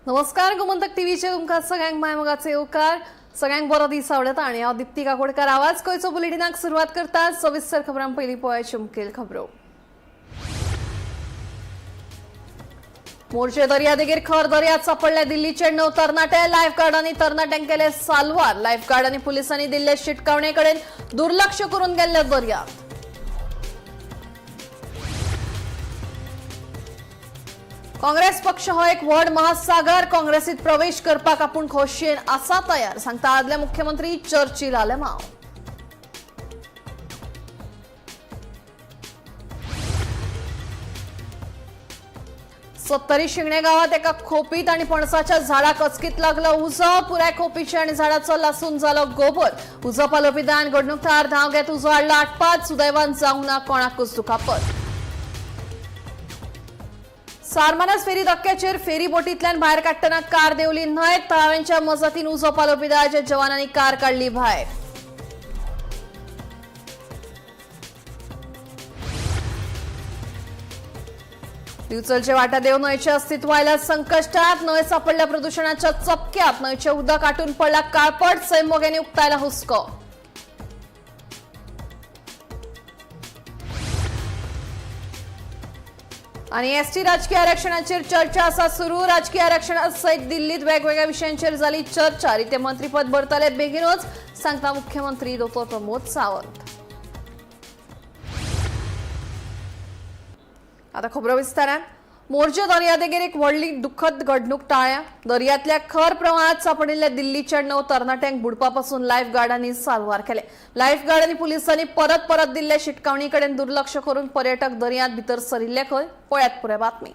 नमस्कार, गोमंतक टीव्हीचेर तुमकां सगळ्यांक मायमोगाचे येवकार. सगळ्यांक बरो दीस आवडटा आनी हांव दीप्ती काकोडकर आवाज गोंयचो बुलेटिनाक सुरवात करता. सविस्तर खबरां पयलीं पळोवया मुखेल खबरो. मोरजे दर्यादेगेर खर दर्यात सापडले दिल्लीचे 9 तरणाटे. लायफगार्डांनी तरणाट्यांक केले साल्वार. लायफगार्ड आनी पुलिसांनी दिल्ले शिटकावणे कडेन दुर्लक्ष करून गेल्ले दर्यात. काँग्रेस पक्ष हो एक व्हड महासागर. काँग्रेसीत प्रवेश करपाक आपूण खोशयेन आसा तयार, सांगता आदले मुख्यमंत्री चर्चिल आलेमाव. सत्तरी शिंगणे गावात एका खोपीत आणि पणसाच्या झाडाक अचकीत लागलो उजो. पुराय खोपीचे आणि झाडाचो लासून जालो गोबर. उजो पालोवपी दळान घडणूक थळार धांव घेत उजो हाडलो आटपात. सुदैवान जावंक ना कोणाकूच दुखापत. सारमानस फेरी धक्क्याचेर फेरी बोटींतल्यान भायर काडटना कार देंवली न्हंयत. थळाव्यांच्या मजतीन उजो पालोवपी दळाच्या जवानांनी कार काडली भायर. दिवचलचे वाटादेव न्हंयचे अस्तित्व आयल्या संकश्टात. न्हंय सापडल्या प्रदुशणाच्या चपक्यात. न्हंयचे उदक आटून पडला काळपट. सैममोग्यांनी उक्तायला हुस्को. आणि एसटी राजकीय आरक्षणाचेर चर्चा आसा सुरू. राजकीय आरक्षणा सयत दिल्लीत वेगवेगळ्या विशयांचेर जाली चर्चा. रिते मंत्रीपद भरतले बेगीनूच, सांगता मुख्यमंत्री डॉक्टर प्रमोद सावंत. आता खबरो विस्तारान. मोरजे दर्यादेगेर एक व्हडली दुखद घडणूक टाळ्या. दर्यांतल्या खर प्रवाहात सापडिल्ल्या दिल्लीच्या 9 तरणाट्यांक बुडपा पासून लायफ गार्डांनी साल्वार केले. लायफ गार्ड आनी पुलिसांनी परत परत दिल्ल्या शिटकावणी कडेन दुर्लक्ष करून पर्यटक दर्यांत भितर सरिल्ले खंय. पळयात पुराय बातमी.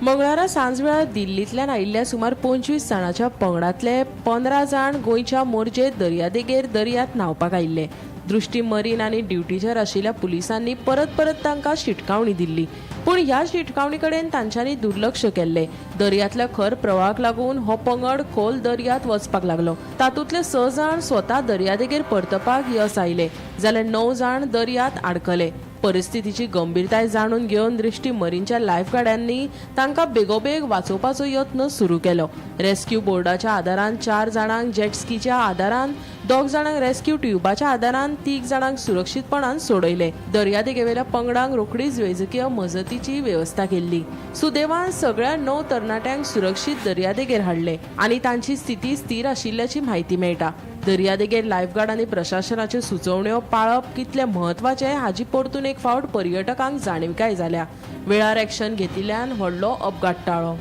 मंगळारा सांजवेळार दिल्लींतल्यान आयिल्ल्या सुमार 25 जाणांच्या पंगडांतले 15 जाण गोंयच्या मोरजे दर्यादेगेर दर्यांत न्हांवपाक आयिल्ले. दृश्टी मरीन आनी ड्युटीचेर आशिल्ल्या पुलिसांनी परत परत तांकां शिटकावणी दिल्ली, पूण ह्या शिटकावणी कडेन तांच्यांनी दुर्लक्ष केल्लें. दर्यांतल्या खर प्रवाहाक लागून हो पंगड खोल दर्यांत वचपाक लागलो. तातूंतले 6 जाण स्वता दर्यादेगेर परतपाक यस आयले, जाल्यार 9 जाण दर्यांत आडकले. परिस्थितीची गंभीरताय जाणून घेवन दृश्टी मरीनच्या लायफगार्डांनी तांकां बेगोबेग वाचोवपाचो यत्न सुरू केलो. रेस्क्यू बोर्डाच्या आदारान 4 जाणांक, जेटस्कीच्या आदारान 2 जाणांक, रेस्क्यू ट्युबाच्या आदारान 3 जाणांक सुरक्षीतपणान सोडयले. दर्यादेगेवेल्या पंगडांक रोखडीच वैजकीय मजतीची वेवस्था केल्ली. सुदैवान सगळ्या 9 तरणाट्यांक सुरक्षीत दर्यादेगेर हाडले आनी तांची स्थिती स्थिर आशिल्ल्याची म्हायती मेळटा. दर्यादेगेर लायफगार्ड आनी प्रशासनाच्यो सुचोवण्यो पाळप कितलें म्हत्वाचें हाची परतून एक फावट पर्यटकांक जाणविकाय जाल्या. वेळार एक्शन घेतिल्ल्यान व्हडलो अपघात टाळ्ळो.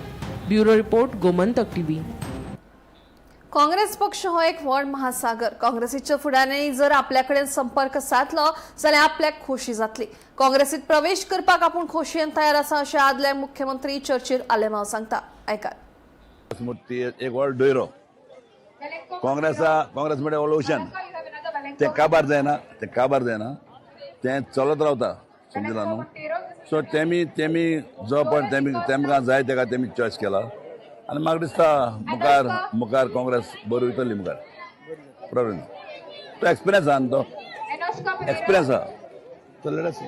Bureau report, Gomantak TV. Congress पक्ष हो एक व्हड महासागर. काँग्रेसीच्या फुडाऱ्यांनी जर आपल्या कडेन संपर्क साधलो जाल्यार आपल्याक खोशी जातली. काँग्रेसीत प्रवेश करपाक आपूण खोशयेन तयार आसा, अशें आदले मुख्यमंत्री चर्चिल आलेमाव सांगता. आयकात. मूर्ती एक व्हड डोयरो काँग्रेसा. काँग्रेस म्हणजे ओलोशन ते काबार जायना, ते काबार जायना, ते चलत रावता, समजला न्हू. सो तेमी तेमी जो पण तेमी तेमकां जाय तेका तेमी चॉयस केला आनी म्हाका दिसता मुखार मुखार काँग्रेस बरी वयतली मुखार. प्रॉब्लेम ना. तो एक्सपिरियन्स आहा न्हू, तो एक्सपिरियन्स आहा. सो let us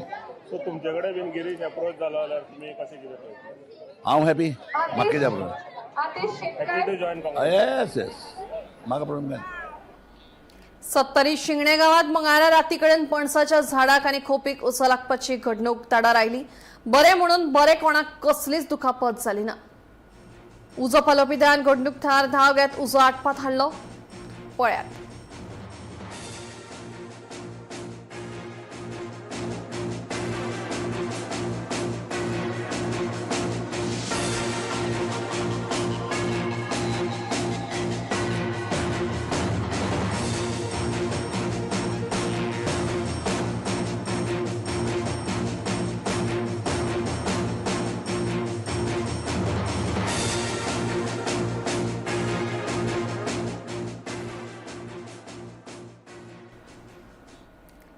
सो तुमचे कडेन बीन गिरीश अप्रोच जालो जाल्यार तुमी कशें कितें पळयतले? हांव हॅपी, म्हाका कितें problem? Happy to join Congress? Yes yes, म्हाका प्रॉब्लेम काय. सत्तरी शिंगणे गावात मंगळारा राती कडेन पणसाच्या झाडाक आनी खोपीक उजो लागपाची घडणूक तडार आयली. बरें म्हणून बरें, कोणाक कसलीच दुखापत जाली ना. उजो पालोवपी दळान घडणूक थळार धांव घेत उजो आटपात हाडलो. पळयात.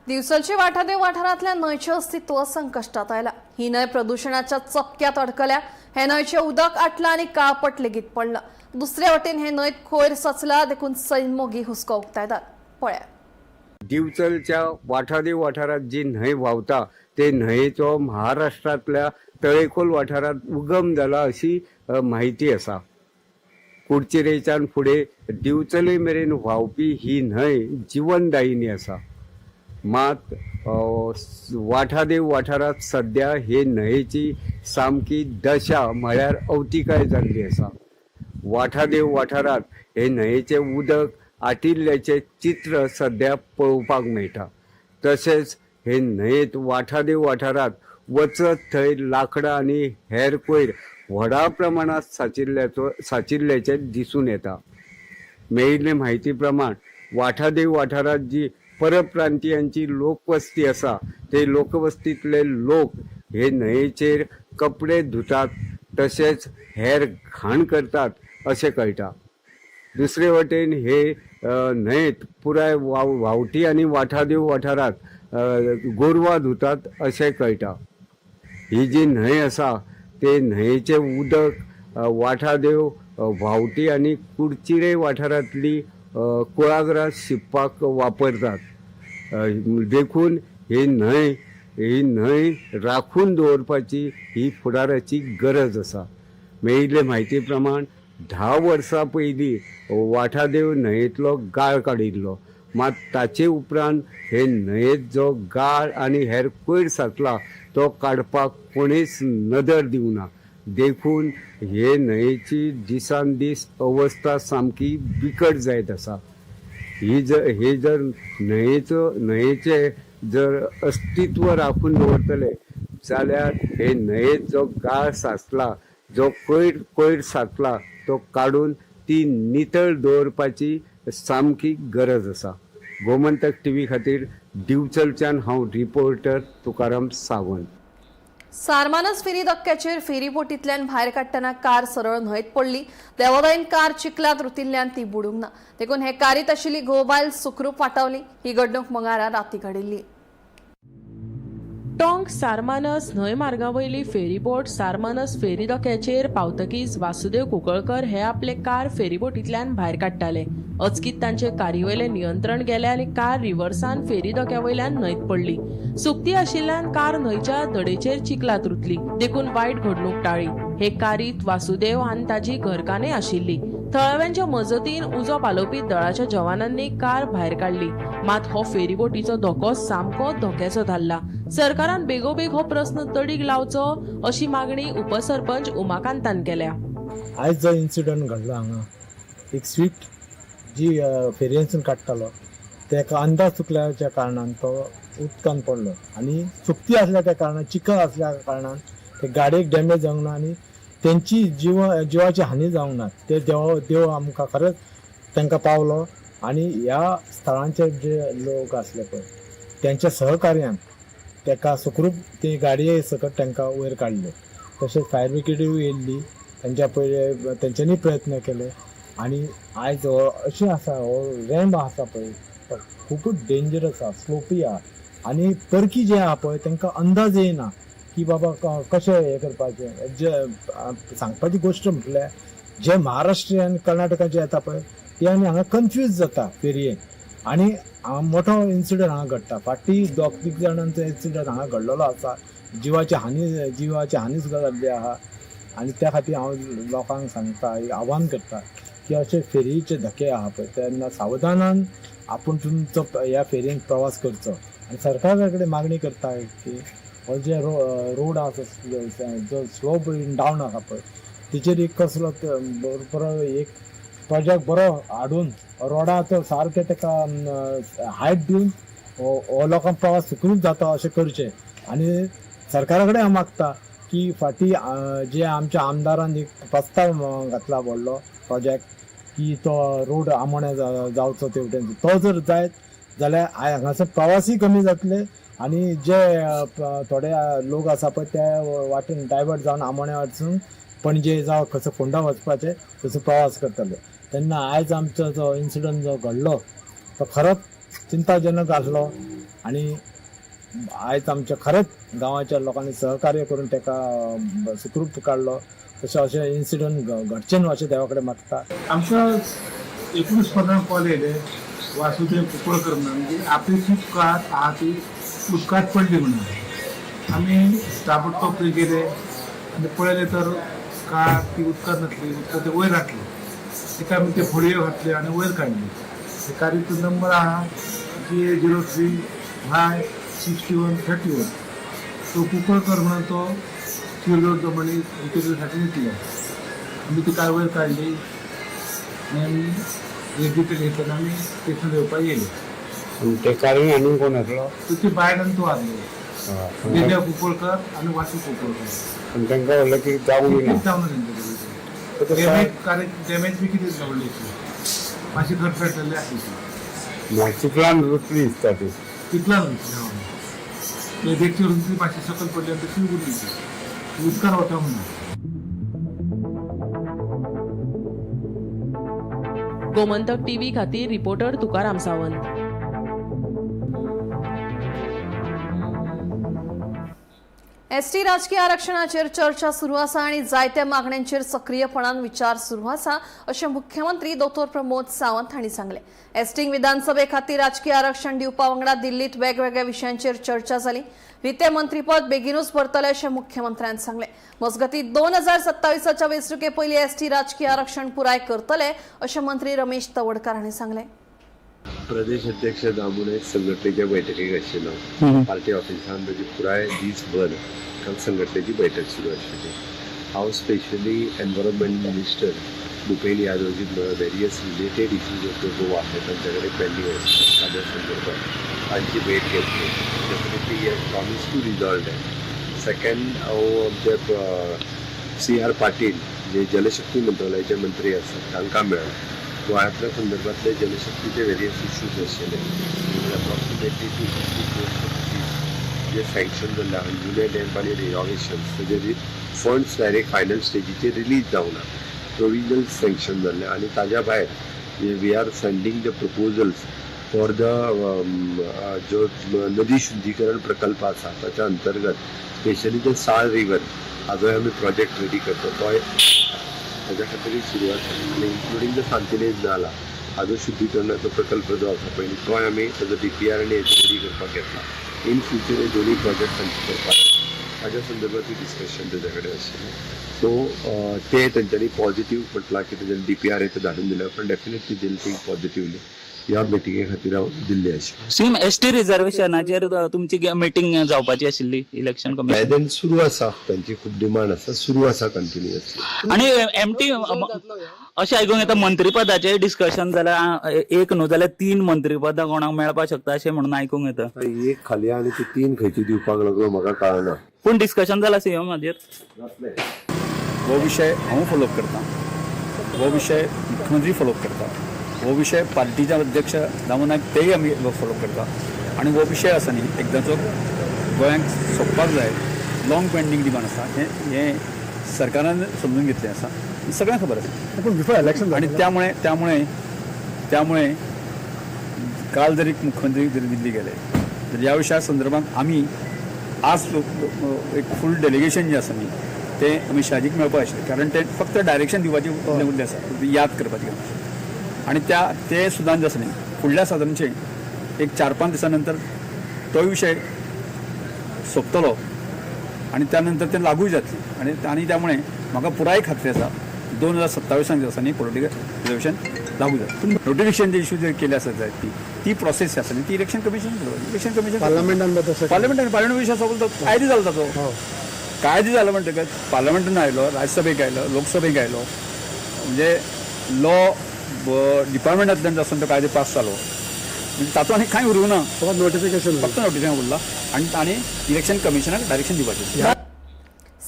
दिवचलचे वाठादेव वाठारांतल्या न्हंयचें अस्तित्व संकश्टात आयला. ही न्हंय प्रदुशणाच्या चपक्यात अडकल्या. हे न्हंयचें उदक आटलां आनी काळपट लेगीत पडलां. दुसरे वटेन हे न्हंयत कोयर सचला, देखून सैममोगी हुस्को उक्तायतात. पळयात. दिवचलच्या वाठादेव वाठारात जी न्हंय व्हांवता ते न्हंयेचो महाराष्ट्रांतल्या तळेखोल वाठारांत उगम जाला अशी म्हायती आसा. कुडचिरेच्यान फुडें दिवचले मेरेन व्हांवपी ही न्हंय जिवनदायिनी आसा. मात वाठादेव वाठारांत सद्या हे न्हंयेची सामकी दशा म्हळ्यार अवतिकाय जाल्ली आसा. वाठादेव वाठारांत हे न्हंयेचें उदक आटिल्ल्याचें चित्र सद्या पळोवपाक मेळटा. तशेंच हे न्हंयेंत वाठादेव वाठारांत वचत थंय लांकडां आनी हेर कोयर व्हडा प्रमाणांत सांचिल्ल्याचें दिसून येता. मेळिल्ले म्हायती प्रमाण वाठादेव वाठारांत जी परप्रांतीयांची लोकवस्ती आसा ते लोकवस्तींतले लोक हे न्हंयेचेर कपडे धुतात तशेंच हेर घाण करतात अशें कळटा. दुसरे वटेन हे न्हंयेंत पुराय व्हांवटी आनी वाठादेव वाठारांत गोरवां धुतात अशें कळटा. ही जी न्हंय आसा ते न्हंयेचें उदक वाठादेव, व्हांवटी आनी कुडचिरे वाठारांतली कुळागरां शिंपपाक वापरतात. देखून ही न्हंय राखून दवरपाची ही फुडाराची गरज आसा. मेळिल्ले म्हायती प्रमाण 10 वर्सां पयलीं वाठादेव न्हंयेंतलो गाळ काडिल्लो, मात ताचे उपरांत हे न्हंयेंत जो गाळ आनी हेर कोयर सांचला तो काडपाक कोणेच नदर दिवना. देखून हे न्हंयेची दिसान दीस अवस्था सामकी बिकट जायत आसा. हे जर न्हंयेचें जर अस्तित्व राखून दवरतले जाल्यार हे न्हंयेंत जो गाळ सांचला, जो कोयर सांचला तो काडून ती नितळ दवरपाची सामकी गरज आसा. गोमंतक टीव्ही खातीर दिवचलच्यान हांव रिपोर्टर तुकाराम सावंत. सारमानस फेरी धक्क्याचेर फेरीबोटींतल्यान भायर काडटना कार सरळ न्हंयत पडली. देवदायन कार चिखलांत रुतिल्ल्यान ती बुडूंक ना, देखून हे कारीत आशिल्ली घोव बायल सुखरूप वाटावली. ही घडणूक मंगळारा राती घडिल्ली. टोंक सारमानस न्हंय मार्गावयली फेरीबोट सारमानस फेरी धक्याचेर पावतकीच वासुदेव कुंकळकर हे आपले कार फेरीबोटींतल्यान भायर काडटाले. अचकीत तांचे कारीवयलें नियंत्रण गेलें आनी कार रिवर्सान फेरी धक्या वयल्यान न्हंयत पडली. सुकती आशिल्ल्यान कार न्हंयच्या धडेचेर चिखलांत रुतली, देखून वायट घडणूक टाळ्ळी. हे कारीत वासुदेव आनी ताजी घरकान्नय आशिल्ली. थळाव्यांच्या मजतीन उजो पालोवपी दळाच्या जवानांनी कार भायर काडली. मात हो फेरीबोटीचो धोको सामको धोक्याचो थारला. सरकारान बेगोबेग हो प्रस्न तडीक लावचो अशी मागणी उपसरपंच उमाकांतान केल्या. आयज जो इन्सिडंट घडलो हांगा, एक स्विफ्ट जी फेरयेंतसून काडटालो तेका अंदाज चुकल्याच्या कारणान तो उदकान पडलो आनी सुकती आसल्या त्या कारणान, चिखल आसल्या कारणान ते गाडयेक डॅमेज जावंक ना आनी तेंची जिवाची हानी जावंक ना. ते देव आमकां खरेंच तांकां पावलो आनी ह्या स्थळांचे जे लोक आसले पळय तेंच्या सहकार्यान तेका सुखरूप ते गाडये सकट तांकां वयर काडले. तशेंच फायर ब्रिगेडूय येयल्ली, तेंच्या पयले तेंच्यांनी प्रयत्न केले आनी आयज हो अशें आसा, हो रॅम्प आसा पळय तो खुबूच डेंजरस आसा, स्लोपी आहा आनी परकी जे आहा पळय तांकां अंदाज येयना की बाबा कशें हें करपाचें. जे सांगपाची गोश्ट म्हटल्यार जे महाराष्ट्रीयन कर्नाटकाचे येता पळय ते आनी हांगा कन्फ्यूज जाता फेरयेन आनी हांगा मोठो इन्सिडंट हांगा घडटा. फाटीं दोग तीग जाणांचो इन्सिडंट हांगा घडलेलो आसा, जिवाची हानी सुद्दां जाल्ली आहा आनी त्या खातीर हांव लोकांक सांगता, एक आव्हान करता की अशे फेरयेचे धके आहा पळय तेन्ना सावधानान आपूण तुमचो ह्या फेरयेन प्रवास करचो आनी सरकारा कडेन मागणी करता की हो जे रोड आसा जो स्लोप डावन आसा पळय तेचेर एक कसलो बरो एक प्रोजेक्ट बरो हाडून रोडाचो सारकें तेका हायट दिवन हो लोकांक प्रवास सुखरूप जाता अशें करचें. आनी सरकारा कडेन हांव मागता की फाटीं जे आमच्या आमदारान एक प्रस्ताव घातला व्हडलो प्रोजेक्ट की तो रोड आमोण्या जावचो तेवटेन, तो जर जायत जाल्यार हांगासर प्रवासी कमी जातले आनी जे थोडे लोक आसा पळय ते वाटेन डायवर्ट जावन आमोण्या वचून पणजे जावं खंयसर फोंडा वचपाचे थंयसर प्रवास करतले. तेन्ना आयज आमचो जो इन्सिडंट जो घडलो तो खरोच चिंताजनक आसलो आनी आयज आमच्या खरेंच गांवाच्या लोकांनी सहकार्य करून तेका सुखरूप काडलो. तशें अशें इन्सिडंट घडचें न्हू अशें देवा कडेन मागता. आमकां 19:15 कॉल येयले वासुदेव कुंकळकर म्हणून की आपली स्विफ्ट कार आहा ती उदकांत पडली म्हणून. आमी ताबडतोब थंय गेले. आनी पळयलें तर कार ती उदकांत नासली, उदकां ते वयर घातली. तिका आमी ते होडयो घातल्यो आनी वयर काडली. ते कारीचो नंबर आहा GA 03 Y 6131. तो कुंकळकर म्हणून तो शिरदोडचो मनीस रिपेरीसाठी घेतलो. आमी ती कार वयर काडली आनी आमी रेजिस्टर घेतलं आनी आमी स्टेशन येवपाक येयले. आनी ते कारीन आनीक कोण आसलो? तर ती बायल आनी तो आसलो, विजय कुंकळकर आनी वासू कुंकळकर. आनी तांकां व्हडलें कितें जावंक ना? कितें जावना तेंचे. डॅमेज कार डॅमेज बी कितें ना व्हडलीशी, मातशी खरखरलेली आसली ती. चिखलान रुतली दिसता ती. तितला न्हय ते देखची ती मातशी सकयल पडली आनी तशी उरली ती उदकार वता म्हणून. गोमंतक टीव्ही खातीर रिपोर्टर तुकाराम सावंत. एसटी राजकीय आरक्षणाचेर चर्चा सुरू आसा आनी जायत्या मागण्यांचेर सक्रीयपणान विचार सुरू आसा अशें मुख्यमंत्री दोतोर प्रमोद सावंत हांणी सांगलें. एसटींक विधानसभे खातीर राजकीय आरक्षण दिवपा वांगडा दिल्लीत वेगवेगळ्या विशयांचेर चर्चा जाली. रितें मंत्रीपद बेगिनूच भरतले अशें मुख्यमंत्र्यान सांगलें. मजगतीं 2027च्या वेंचणुके पयलीं एसटी राजकीय आरक्षण पुराय करतले अशें मंत्री रमेश तवडकार हांणी सांगलें. प्रदेश अध्यक्ष दामू नायक संघटनेच्या बैठकीक आशिल्लो. पार्टी ऑफिसान ताजी पुराय दीसभर काल संघटनेची बैठक सुरू आशिल्ली. हांव specially environment minister Bhupen Yadav ji various related issues of the Goa हे तांच्या कडेन पेंडींग आशिल्ले, ताज्या संदर्भात तांची भेट घेतली. Definitely he has promise to resolve that. Second, हांव आमचे सी आर पाटील जे जलशक्ती मंत्रालयाचे मंत्री आसात तांकां मेळ्ळो. गोंयांतल्या संदर्भातले जलशक्तीचे वेरियस इश्यूज आशिल्ले. अप्रॉक्सिमेटली 250 क्रोर्स रुपीज जे सँक्शन जाल्ले अंजुने डॅम आनी रिनोवेशन, ताजे फंड्स डायरेक्ट फायनल स्टेजीचेर रिलीज जावना, प्रोविजनल सँक्शन जाल्ले. आनी ताज्या भायर we are sending the proposals for the जो नदी शुद्धीकरण प्रकल्प आसा ताच्या अंतर्गत स्पेशली ते साळ रिवर हाजोय आमी प्रोजेक्ट रेडी करता, तोय ताज्या खातीरूय सुरवात जाली. आनी इन्क्लुडींग the Santinez नाला हाजो शुद्धीकरणाचो प्रकल्प जो आसा पयलीं, तोय आमी ताजो डीपीआर आनी रेडी करपाक घेतला. इन फ्युचर हे दोनूय प्रोजेक्ट तांचे करपाक, ताज्या संदर्भातूय डिस्कशन ताज्या कडेन आशिल्लें. सो ते तेंच्यांनी पॉझिटीव म्हटलां की तेंच्यांनी डीपीआर हे ते धाडून दिल्या, पण डेफिनेटली देल थिंक पॉझिटिवली. ह्या मिटिंगे खातीर हांव दिल्ली आशिल्लो. सीएम, एसटी रिझर्वेशनाचेर तुमची मिटींग जावपाची आशिल्ली इलेक्शन कमिशन बाय सुरू आसा, तांची खूब डिमांड आसा, सुरू आसा कंटिन्युअसली. आणि एमटी अशें आयकूंक येता, मंत्रीपदाचेर डिस्कशन जाल्यार, एक न्हू जाल्यार तीन मंत्रीपदां कोणाक मेळपाक शकता अशें म्हणून आयकूंक येता. एक खाली आनी ती तीन खंयची दिवपाक लागलो म्हाका कळना. पूण डिस्कशन जाला सीएम हाजेर? हो विशय हांव फॉलोअप करता, हो विशय मुख्यमंत्री फॉलोअप करता, हो विशय पार्टीचे अध्यक्ष दामू नायक तेय आमी फॉलोअप करता. आनी हो विशय आसा न्ही, एकदांचो गोंयांक सोंपपाक जाय. लाँग पेंडींग डिमांड आसा. हें हें सरकारान समजून घेतलें आसा, सगळ्यांक खबर आसा. पूण बिफोर इलेक्शन. आणि त्यामुळे त्यामुळे त्यामुळे काल जरी मुख्यमंत्री जरी दिल्ली गेले तर ह्या विशया संदर्भात आमी आज एक फूल डेलिगेशन जें आसा न्ही, तें अमित शहाजीक मेळपाक आशिल्लें, कारण ते फक्त डायरेक्शन दिवपाचें उरलें आसा, याद करपाची आनी त्या ते सुद्दां जें आसा न्ही, फुडल्या साधारणशें एक 4-5 दिसां नंतर तोय विशय सोंपतलो आनी त्या नंतर ते लागूय जातली. आनी आनी त्यामुळे म्हाका पुराय खात्री आसा, 2027 जे आसा न्ही, पॉलिटिकल रिजर्वेशन लागू जाता. पूण नोटिफिकेशन जे इशू जर केले आसत जायत, ती ती प्रोसेस आसा न्ही, ती इलेक्शन कमिशन, इलेक्शन कमिशन. पार्लमेंटान तशें पार्लमेंटान, पार्लमेंट विशय सोंपलो तो, कायदे जालो ताचो. कायदे जालो म्हणटकच पार्लमेंटान आयलो, राज्यसभेक आयलो, लोकसभेक आयलो, म्हणजे लॉ डिपार्टमेंटांतल्यान आसून तो कायदे पास जालो, म्हणजे तातूंत आनी कांय उरूंक ना. फकत नोटिफिकेशन. फक्त नोटिफिकेशन उरला आनी आनी इलेक्शन कमिशनाक डायरेक्शन दिवपाचें.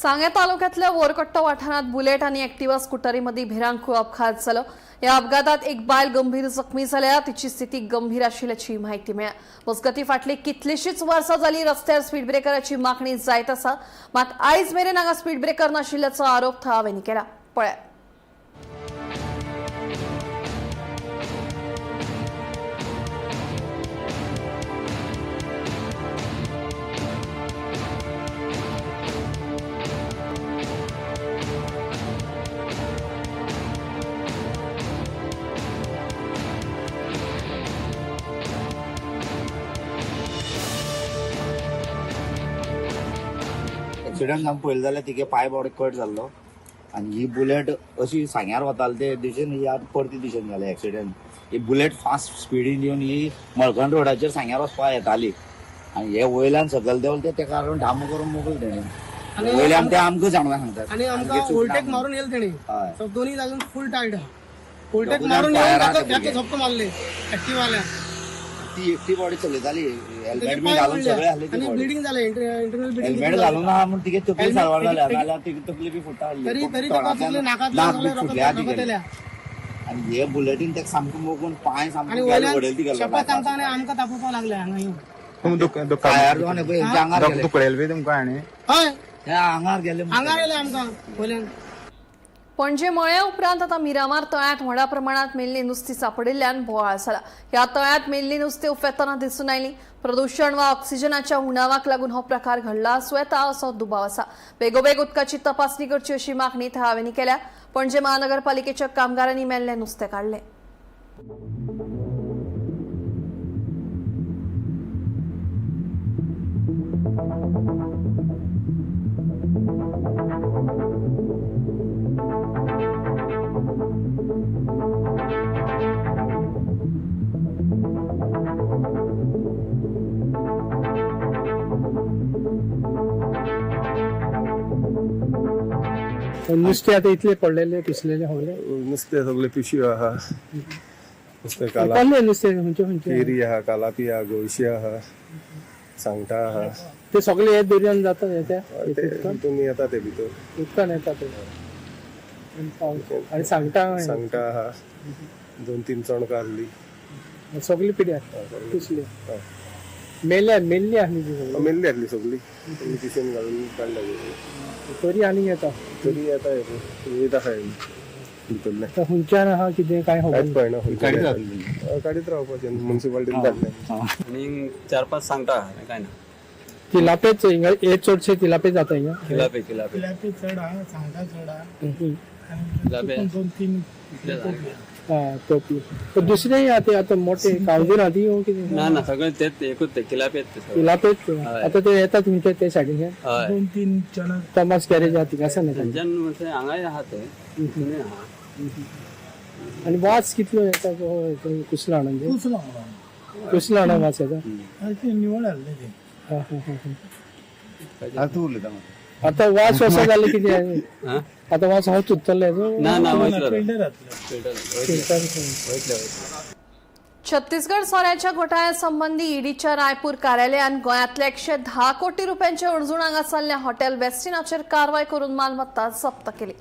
सांगें तालुक्यातल्या वोरकट्टो वाठारांत बुलेट आणि ऍक्टिवा स्कुटरीमध्ये भिरांकूळ अपघात झालो. या अपघातात एक बायल गंभीर जखमी झाल्या. तिची स्थिती गंभीर आशिल्ल्याची माहिती मेळ्ळ्या. मजगती फाटली कितलीशीच वर्सां जाली रस्त्यार स्पीड ब्रेकराची मागणी जायत आसा, मात आयज मेरेन हांगा स्पीड ब्रेकर नाशिल्ल्याचो आरोप थळाव्यांनी केला. पळयात. एक्सिडंट आमी पळयलो जाल्यार तिगे पांय बॉडी कट जाल्लो आनी ही बुलेट अशी सांग्यार वताली ते दिशेन ही आतां परती दिशेन जालें एक्सिडंट. ही बुलेट फास्ट स्पिडीन येवन ही मळकण रोडाचेर सांग्यार वचपाक येताली आनी हे वयल्यान सकयल देंवले ते तेका हाडून ढाम करून मोगले तेणे वयल्यान ते आमकां जाणवा सांगतात. आणि आमकां ओव्हरटेक मारून येयल तेणी. हय. सो दोन्ही जागून फुल टायट आहा. ओव्हरटेक दोगूय मारून जाण येवन टायरां ताका ते ताका भुरगे. झपको मारले ऍक्टिवाल्या. ती एकटी बॉडी चलयताली, हेल्मेट तेजे बी पांय घालून मोडले सगळे आसले ती आनी बॉडी. ब्लिडींग जालें, इंटरनल ब्लिडींग. हेल्मेट घालून आहा म्हूण तिगे तकली Helmet- सारवार जाल्या, तरी- नाल्यार तिगे तकली बी फुट्टा आसली. तरी तरी ताका तोंडांतल्यान सगळें नाकांतल्यान नाक बी सगळें फुटल्या रगत रगत तिगेलें. येयल्या. आनी हे बुलेटीन ताका सामकें मोगून पांय आनी सामकें वयल्यान वडयल तिगेलो. शपथ सांगता आनी आमकां तापोवपाक लागले हांगा येवन. टायर जावन हे पळय हेंच्या आंगार गेले. हय, हे आंगार गेले. आंगार येयले आमकां वयल्यान. पणजे मळ्या उपरांत आता मिरामार तळ्यांत व्हडा प्रमाणात मेल्ली नुस्ती सापडिल्ल्यान बोवाळ जाला. ह्या तळ्यांत मेल्ली नुस्तें उफेतना दिसून आयली. प्रदूशण वा ऑक्सिजनाच्या उणावाक लागून हो प्रकार घडला आसूं येता असो दुबाव आसा. बेगोबेग उदकाची तपासणी करची अशी मागणी थळाव्यांनी केल्या. पणजे महानगरपालिकेच्या कामगारांनी मेल्लें नुस्तें काडलें. नुस्तें आतां इतले पडलेले पिसलेले सगळे. नुस्तें सगळें पिशव्यो आहा, नुस्तें काला कसलें नुस्तें, खंयचें खंयचें? केरी आहा, कालापी आहा, गोळशी आहा, सांगटा आहा. ते सगळे हे दर्यान जाता येता. ते तितून येता ते भितर. उदकान येता ते आनी सांगटा. सांगटा आहा, 2-3 चणकां आहली. सगळी पिढी पिसली मेल्ल्या मेल्ली आसली ती सगळी. मेल्ली आहली सगळी पिशवेन घालून काडल्या. तरी आनीक येता. तरी येता, येत आसा भितरलें. आतां खंयच्यान आहा कितें कांय खबर कांयच कळना. खंयच्यान काडीत रावपाचें मुन्सिपाल्टीन काडलें. आनी 4-5 सांगटा आहा, काय ना. तिलापेच हिंगा हे चडशे तिलापे जाता हिंगा. किलापे किलापे. तिलापी चड आहा, सांगटा चड आहा. तिलापे. 2-3. हा टोपी दुसरे आतां आतां मोठे कावजूर आहा ती कितें? ना ना, सगळे तेच एकूच ते किलापेच ते सगळे. तिलापेच. हय. आतां ते येता तुमच्या ते सायडीन. हय. 2-3 चणक. तमास गॅरेज आहा थिंगा आसा न्ही तांचे. थंयच्यान म्हणजे हांगाय आहा ते तितूनय आहा. आनी वास कितलो येता तो कुसला म्हणजे कुसलो कुसला वास येता. ते निवळ आसले ते. हा, हा, हा, हा. आतां उलयता. आतां वास असो जाले कितें? हा? आतां वास हो चुत्तले. ना ना, वयतलो. फिल्टर जातले. फिल्टर वयतले वयतले वयतले. छत्तीसगड सोऱ्याच्या घोटाळ्यासंबंधी ईडीच्या रायपूर कार्यालयान गोंयांतल्या 110 कोटी रुपयांच्या अणजूण हांगासरल्या हॉटेल वेस्टिनाचेर कारवाय करून मालमत्ता जप्त केली.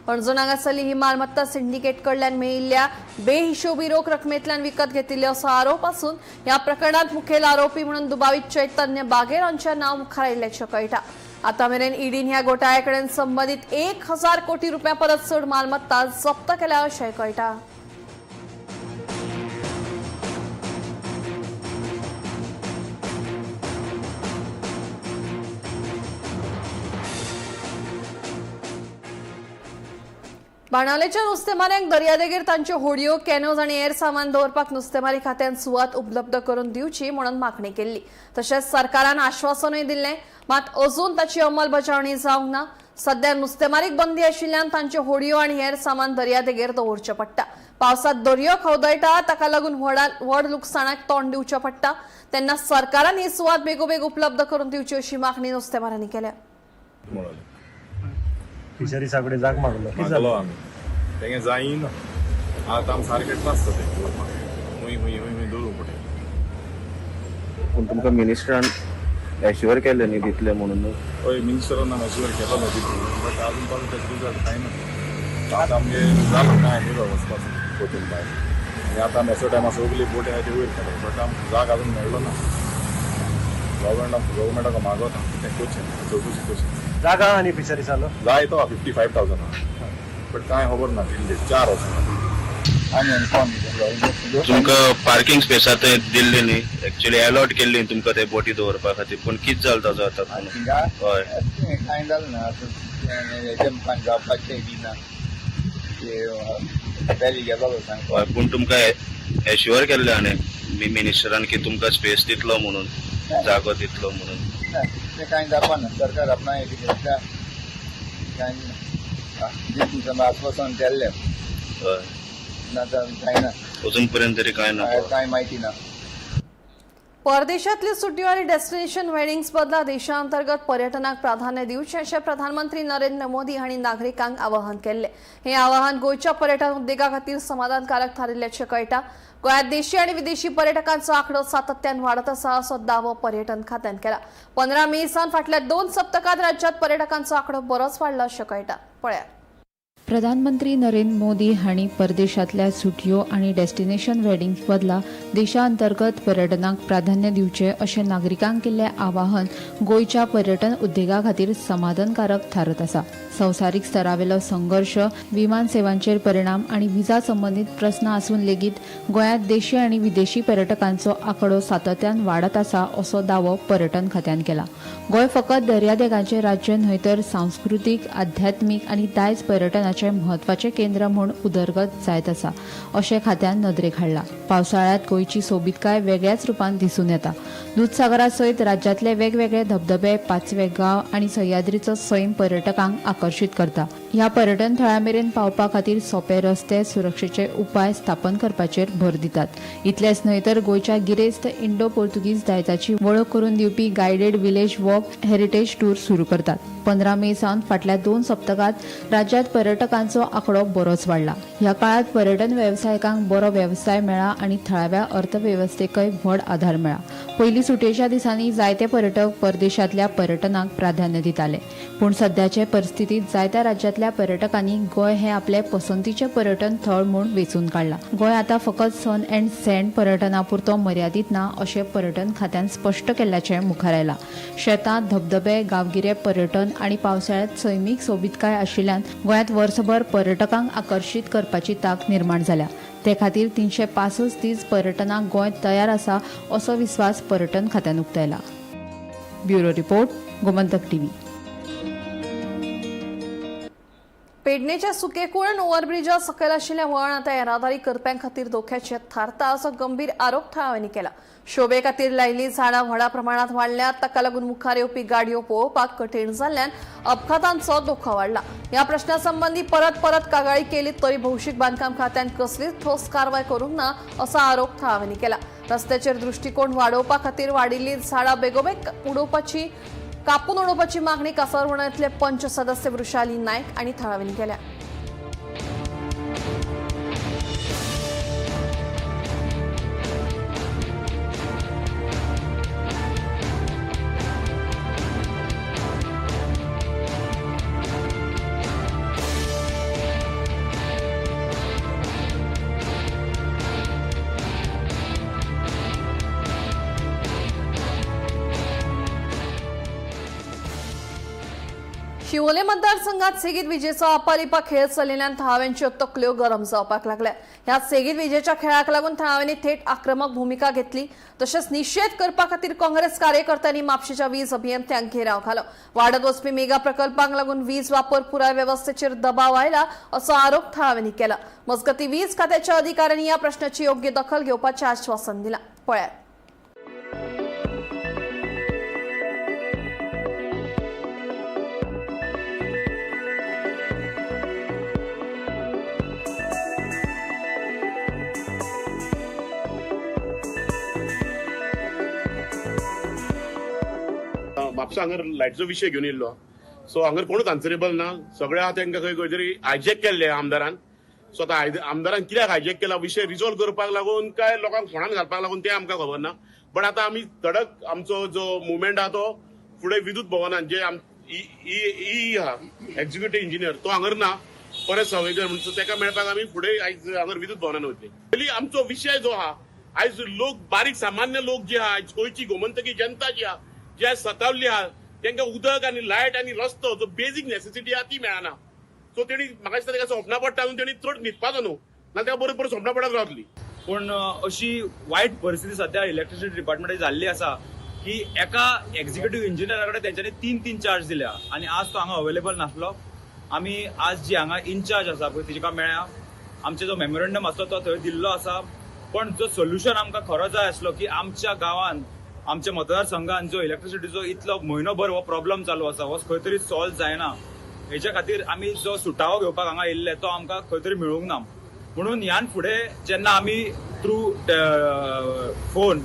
अणजूण हांगासरली ही मालमत्ता सिंडिकेट कडल्यान मेळिल्ल्या बेहिशोबी रोख रकमेंतल्यान विकत घेतिल्ली असो आरोप आसून ह्या प्रकरणात मुखेल आरोपी म्हणून दुबावीत चैतन्य बागेर हांचें नांव मुखार आयिल्ल्याचें कळटा. आतां मेरेन ईडीन ह्या घोटाळ्या कडेन संबंदीत 1000 कोटी रुपया परस चड मालमत्ता जप्त केल्या अशें कळटा. बाणावलेच्या नुस्तेमाऱ्यांक दर्यादेगेर तांच्यो होडयो, कॅनोज आनी हेर सामान दवरपाक नुस्तेमारी खात्यान सुवात उपलब्ध करून दिवची म्हणून मागणी केल्ली. तशेंच सरकारान आश्वासनूय दिल्लें, मात अजून ताची अंमलबजावणी जावंक ना. सध्या नुस्तेमारीक बंदी आशिल्ल्यान तांच्यो होडयो आनी हेर सामान दर्यादेगेर दवरचें पडटा. पावसांत दर्यो खवदळटा, ताका लागून व्हड लुकसाणाक तोंड दिवचें पडटा. तेन्ना सरकारान ही सुवात बेगोबेग उपलब्ध करून दिवची अशी मागणी नुस्तेमाऱ्यांनी केल्या. फिशरीसा कडेन जाग मागलो. कितें मागलो आमी तेंगे जायना. आतां आमी सारकें त्रास जाता हुंय हुंय हुंय हुंय दवरूं पडटा. पूण तुमकां मिनिस्टरान एश्युअर केल्लें न्ही दितले म्हणून? हय, मिनिस्टरान आमी एश्युअर केलो दितले, बट आजून पासून तेजो रिजल्ट कांय ना. आतां आमगे जालो कांय न्ही वचपाचो बोटीन भायर. आनी आतां आमी असो टायमार सगळी बोटी आहाय ती वयर काडटा, बट आमकां जाग आजून मेळ्ळो ना. गव्हर्मेंटाक मागोता तें करचें, चवकशी करची. जागा आनी फिशरीसालो जाय तो 55,000 आहा, बट कांय खबर ना. 3 दीस 4 वर्सां. तुमकां पार्किंग स्पेसा थंय दिल्ली न्ही, एक्चुअली अलॉट केल्ली तुमकां ते बोटी दवरपा खातीर, पूण कितें जालें ताजो आतां? हय, कांय जालें ना आतां. हेजें कांय जावपाचें बी ना. ते गेलो सांग. हय, पूण तुमकां एश्युअर केल्लें हाणें मिनिस्टरान की तुमकां स्पेस दितलो म्हणून, जागो दितलो म्हणून. ते कांय जावपा ना. सरकार आपणा कितें कांय दिसता आश्वासन केल्लें ना जायना अजून पर्यंत तरी काय ना, कांय म्हायती ना. परदेशातली सुट्यो आणि डेस्टिनेशन वेडिंग्स बदला देशांतर्गत पर्यटनाक प्राधान्य दिवचें अशें प्रधानमंत्री नरेंद्र मोदी हांणी नागरिकांक आवाहन केल्लें. हें आवाहन गोंयच्या पर्यटन उद्देगा खातीर समाधानकारक थारिल्ल्याचें कळटा. गोंयांत देशी आनी विदेशी पर्यटकांचो आंकडो सातत्यान वाडत आसा असो दावो पर्यटन खात्यान केला. 15 मे सावन फाटल्या 2 सप्तकांत राज्यांत पर्यटकांचो आंकडो बरोच वाडला अशें कळटा. पळयात. प्रधानमंत्री नरेंद्र मोदी हांणी परदेशांतल्या सुटयो आनी डेस्टिनेशन वेडिंग्स बदला देशांतर्गत पर्यटनाक प्राधान्य दिवचें अशें नागरिकांक केल्लें आवाहन गोंयच्या पर्यटन उद्देगा खातीर समाधानकारक थारत आसा. संवसारीक स्तरावेलो संघर्श, विमान सेवांचेर परिणाम आनी विजा संबंदीत प्रस्न आसून लेगीत गोंयांत देशी आनी विदेशी पर्यटकांचो आंकडो सातत्यान वाडत आसा असो दावो पर्यटन खात्यान केला. गोंय फकत दर्यादेगांचें राज्य न्हय तर सांस्कृतीक, आध्यात्मीक आनी दायज पर्यटनाचें म्हत्वाचें केंद्र म्हूण उदरगत जायत आसा अशें खात्यान नदरेक हाडलां. पावसाळ्यांत गोंयची सोबीतकाय वेगळ्याच रुपान दिसून येता. दुदसागरा सयत राज्यांतले वेगवेगळे धबधबे, पाचवे गांव आनी सह्याद्रीचो सैम पर्यटकांक आकर्शीत करता. ह्या पर्यटन थळां मेरेन पावपा खातीर सोपे रस्ते, सुरक्षेचे उपाय स्थापन करपाचेर भर दितात. इतलेंच न्हय तर गोंयच्या गिरेस्त इंडो पोर्तुगीज दायजाची वळख करून दिवपी guided village walk, heritage tour सुरू करतात. 15 मे सावन फाटल्या 2 सप्तकांत राज्यांत पर्यटकांचो आंकडो बरोच वाडला. ह्या काळांत पर्यटन वेवसायिकांक बरो वेवसाय मेळ्ळा आनी थळाव्या अर्थवेवस्थेकय व्हड आधार मेळ्ळा. पयलीं सुटयेच्या दिसांनी जायते पर्यटक परदेशांतल्या पर्यटनाक प्राधान्य दिताले, पूण सद्याचे परिस्थितींत जायत्या राज्यांतल्या पर्यटकांनी गोंय हें आपलें पसंतीचें पर्यटन थळ म्हूण वेंचून काडलां. गोंय आतां फकत सन अँड सँड पर्यटना पुरतो मर्यादीत ना अशें पर्यटन खात्यान स्पश्ट केल्ल्याचें मुखार आयलां. शेतां, धबधबे, गांवगिरे पर्यटन आनी पावसाळ्यांत सैमीक सोबीतकाय आशिल्ल्यान गोंयांत वर्सभर पर्यटकांक आकर्शीत करपाची तांक निर्माण जाल्या. ते खातीर 365 दीस पर्यटनाक गोंय तयार आसा असो विस्वास पर्यटन खात्यान उक्तायला. Bureau report, Gomantak TV. पेडणेच्या Sukekulan ओव्हरब्रिजा सकयल आशिल्लें वळण आतां येरादारी करप्यां खातीर धोक्याचें थारता असो गंभीर आरोप थळाव्यांनी केला. शोभे खातीर लायिल्लीं झाडां व्हडा प्रमाणांत वाडल्यात, ताका लागून मुखार येवपी गाडयो पळोवपाक कठीण जाल्ल्यान अपघातांचो धोको वाडला. ह्या प्रश्ना संबंदी परत परत कागाळी केली तरी भौशीक बांदकाम खात्यान कसलीच ठोस कारवाय करूंक ना असो आरोप थळाव्यांनी केला. रस्त्याचेर दृश्टिकोन वाडोवपा खातीर वाडिल्लीं झाडां बेगोबेग उडोवपाची कापून उडोवपाची मागणी कासारवर्णांतले पंच सदस्य वृषाली नायक आनी थळाव्यांनी केल्या. शिवोले मतदारसंघात सेगीत विजेचो आपालिपा खेळ चलिल्ल्यान थळाव्यांच्यो तकल्यो गरम जावपाक लागल्या. ह्या सेगीत विजेच्या खेळाक लागून थळाव्यांनी थेट आक्रमक भूमिका घेतली. तशेंच निशेध करपा खातीर काँग्रेस कार्यकर्त्यांनी म्हापशेच्या वीज अभियंत्यांक घेराव घालो. वाडत वचपी मेगा प्रकल्पांक लागून वीज वापर पुराय वेवस्थेचेर दबाव आयला असो आरोप थळाव्यांनी केला. मजगतीं वीज खात्याच्या अधिकाऱ्यांनी ह्या प्रश्नाची योग्य दखल घेवपाचें आश्वासन दिलां. पळयात. म्हापसा हांगर लायटीचो विशय घेवन येयल्लो. सो हांगर कोणूच आन्सरेबल ना. सगळे आहा तांकां खंय खंय तरी हायजॅक केल्ले आमदारान. सो आतां आमदारान कित्याक हायजॅक केला विशय रिजॉल्व करपाक लागून काय लोकांक फोंडान घालपाक लागून तें आमकां खबर ना. बट आतां आमी धडक आमचो जो मुवमेंट आहा तो फुडें विद्युत भवनान जे ई आहा एक्झिक्युटीव इंजिनियर तो हांगर ना, परत सावयकर म्हणून ताका मेळपाक आमी फुडें आयज हांगर विद्युत भवनान वतली. पयलीं आमचो विशय जो आहा आयज लोक बारीक सामान्य लोक जे आहा, गोंयची गोमंतकी जनता जी आहा, जे सतावल्ली आहा तांकां उदक आनी लायट आनी रस्तो जो बेजीक नेसेसिटी आहा ती मेळना. सो तेणी म्हाका दिसता ताका सोंपना पडटा न्हू, तेणी चड न्हिदपाचो न्हू, ना ताका बरोबर सोंपना पडत रावतली. पूण अशी वायट परिस्थिती सध्या इलेक्ट्रिसिटी डिपार्टमेंटाची जाल्ली आसा की एका एक्झिक्युटीव इंजिनियरा कडेन तेंच्यांनी 3-3 चार्ज दिल्या आनी आज तो हांगा अवेलेबल नासलो. आमी आज जी हांगा इन्चार्ज आसा पळय तिका मेळ्ळ्या, आमचो जो मेमोरंडम आसलो तो थंय दिल्लो आसा. पण जो सोल्युशन आमकां खरो जाय आसलो की आमच्या गांवांत आमच्या मतदारसंघात जो इलेक्ट्रिसिटीचो इतलो म्हयनोभर हो प्रॉब्लम चालू आसा, हो खंय तरी सॉल्व जायना. हेच्या खातीर आमी जो सुटावो घेवपाक हांगा येयल्ले तो आमकां खंय तरी मेळूंक ना. म्हणून ह्यान फुडें जेन्ना आमी थ्रू फोन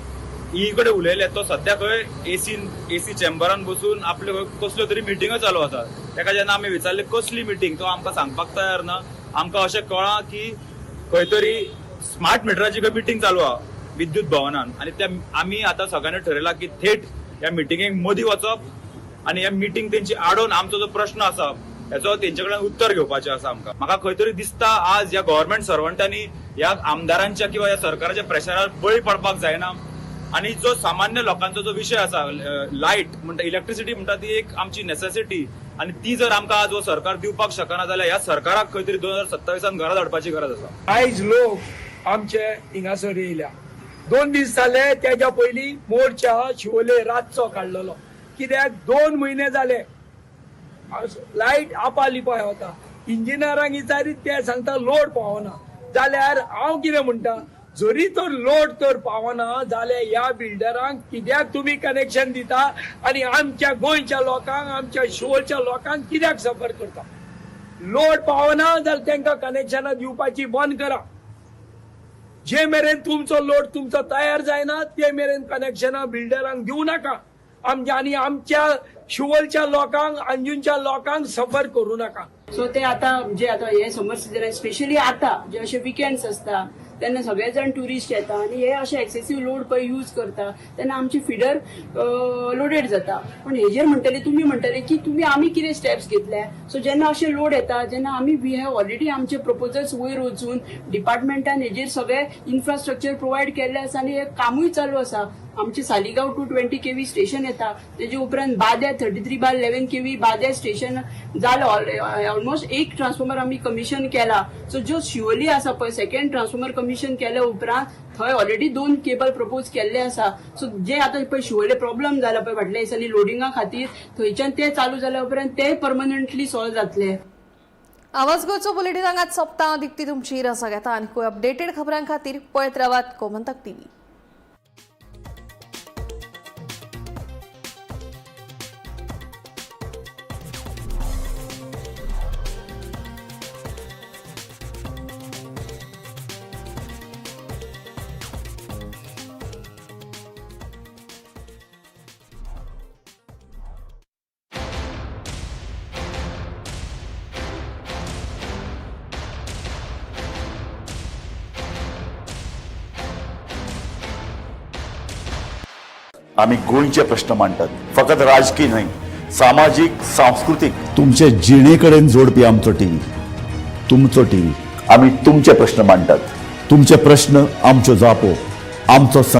ई कडेन उलयले, तो सद्या खंय एसी चेंबरान बसून आपल्यो कसल्यो तरी मिटिंगो चालू आसा. ताका जेन्ना आमी विचारले कसली मिटींग, तो आमकां सांगपाक तयार ना. आमकां अशें कळ्ळां की खंय तरी स्मार्ट मिटराची खंय मिटींग चालू आहा विद्युत भवनान, आनी त्या आमी आतां सगळ्यांनी ठरयलां की थेट ह्या मिटिंगेक मदीं वचप आनी ह्या मिटींग तेंची आडोवन आमचो जो प्रश्न आसा हेचो तेंचे कडेन उत्तर घेवपाचें आसा. आमकां म्हाका खंय तरी दिसता आज ह्या गव्हर्मेंट सर्वंटांनी ह्या आमदारांच्या किंवा ह्या सरकाराच्या प्रेशरार बळी पडपाक जायना. आनी जो सामान्य लोकांचो जो विशय आसा, लायट म्हणटा, इलेक्ट्रिसिटी म्हणटा, ती एक आमची नेसेसिटी, आनी ती जर आमकां आज हो सरकार दिवपाक शकना जाल्यार ह्या सरकाराक खंय तरी 2027 घरा धाडपाची गरज आसा. आयज लोक आमचे हिंगासर येयल्या. 2 दीस जाले, तेज्या पयलीं मोर्चा शिवोले रातचो काडलेलो, कित्याक 2 म्हयने जाले लायट आपा लिपाय वता. इंजिनियरांक विचारीत ते सांगता लोड पावना. जाल्यार हांव कितें म्हणटा, जरी तर लोड तर पावना जाल्यार ह्या बिल्डरांक कित्याक तुमी कनेक्शन दिता आनी आमच्या गोंयच्या लोकांक, आमच्या शिवोलच्या लोकांक कित्याक सफर करता? लोड पावना जाल्यार तांकां कनेक्शनां दिवपाची बंद करा. जे मेरेन तुमचो लोड तुमचो तयार जायना ते मेरेन कनेक्शनां बिल्डरांक दिवं नाका. आमच्या आनी आमच्या शिवोलच्या लोकांक, अंजुनच्या लोकांक सफर करूं नाका. सो ते आतां जे आतां हे समर सिजन, स्पेशली आतां जे अशे विकेंड्स आसता तेन्ना सगळे जाण ट्युरिस्ट येता आनी हे अशे एक्सेसीव लोड पळय यूज करता तेन्ना आमची फिडर लोडेड जाता. पण हेजेर म्हणटले तुमी म्हणटले की तुमी आमी कितें स्टेप्स घेतले. सो जेन्ना अशे लोड येता जेन्ना आमी we have already आमचे प्रपोजल्स वयर वचून डिपार्टमेंटान हेजेर सगळे इन्फ्रास्ट्रक्चर प्रोवायड केल्ले आसा आनी हे कामूय चालू आसा. आमचे सालिगांव 220 kV station येता, तेजे उपरांत बाद्या 33/11 kV Badem station जालो, ऑलमोस्ट एक ट्रान्सफॉर्मर आमी कमिशन केला. सो जो शिवोली आसा पळय सेकंड ट्रान्सफॉर्मर कमिशन केल्या उपरांत थंय ऑलरेडी 2 केबल प्रपोज केल्ले आसा. सो जे आतां पळय शिवोले प्रॉब्लम जाला पळय फाटल्या दिसांनी लोडिंगा खातीर, थंयच्यान ते चालू जाल्या उपरांत ते परमनंटली सॉल्व जातले. आवाज गोंयचो बुलेटीन हांगाच सोंपता. दिप्ती तुमची रजा घेता आनी अपडेटेड खबरां खातीर पळयत रावात गोमंतक टीव्ही. आमी गोंयचे प्रश्न मांडटात, फकत राजकीय न्हय, सामाजीक, सांस्कृतीक, तुमचे जिणे कडेन जोडपी आमचो टीव्ही, तुमचो टीव्ही. आमी तुमचे प्रश्न मांडटात, तुमचे प्रश्न आमच्यो जापो, आमचो